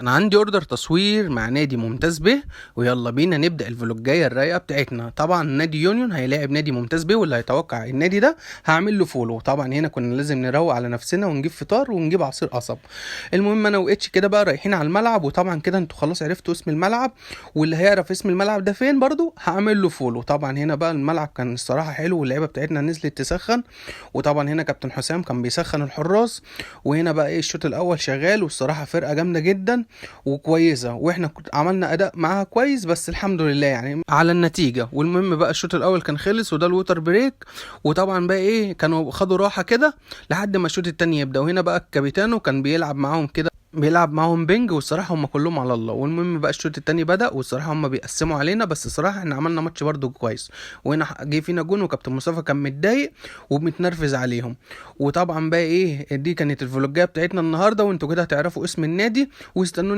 انا عندي order تصوير مع نادي ممتاز به، ويلا بينا نبدا الفلوجايه الرايقه بتاعتنا. طبعا نادي يونيون هيلاعب نادي ممتاز به، واللي هيتوقع النادي ده هعمل له follow. طبعا هنا كنا لازم نروق على نفسنا ونجيب فطار ونجيب عصير قصب. المهم انا واتش كده بقى رايحين على الملعب، وطبعا كده انتوا خلاص عرفتوا اسم الملعب، واللي هيعرف اسم الملعب ده فين برضو هعمل له follow. طبعا هنا بقى الملعب كان الصراحة حلو، واللعيبة بتاعتنا نزلت تسخن، وطبعا هنا كابتن حسام كان بيسخن الحراس. وهنا بقى ايه الشوط الاول شغال، والصراحة فرقه جامدة جدا وكويسة، واحنا عملنا اداء معاها كويس، بس الحمد لله يعني على النتيجة. والمهم بقى الشوط الاول كان خلص، وده ال water break، وطبعا بقى ايه كانوا خدوا راحة كده لحد ما الشوط التاني يبدا. وهنا بقى الكابيتانو كان بيلعب معاهم كده، بيلعب معاهم ping، والصراحة هم كلهم على الله. والمهم بقى الشوط التاني بدا، والصراحة هم بيقسموا علينا، بس الصراحة احنا عملنا ماتش برضو كويس. وهنا جه فينا جون، وكابتن مصطفى كان متضايق ومتنرفز عليهم. وطبعا بقى ايه دي كانت الفلوجايه بتاعتنا النهارده، وانتوا كده هتعرفوا اسم النادي، واستنوني.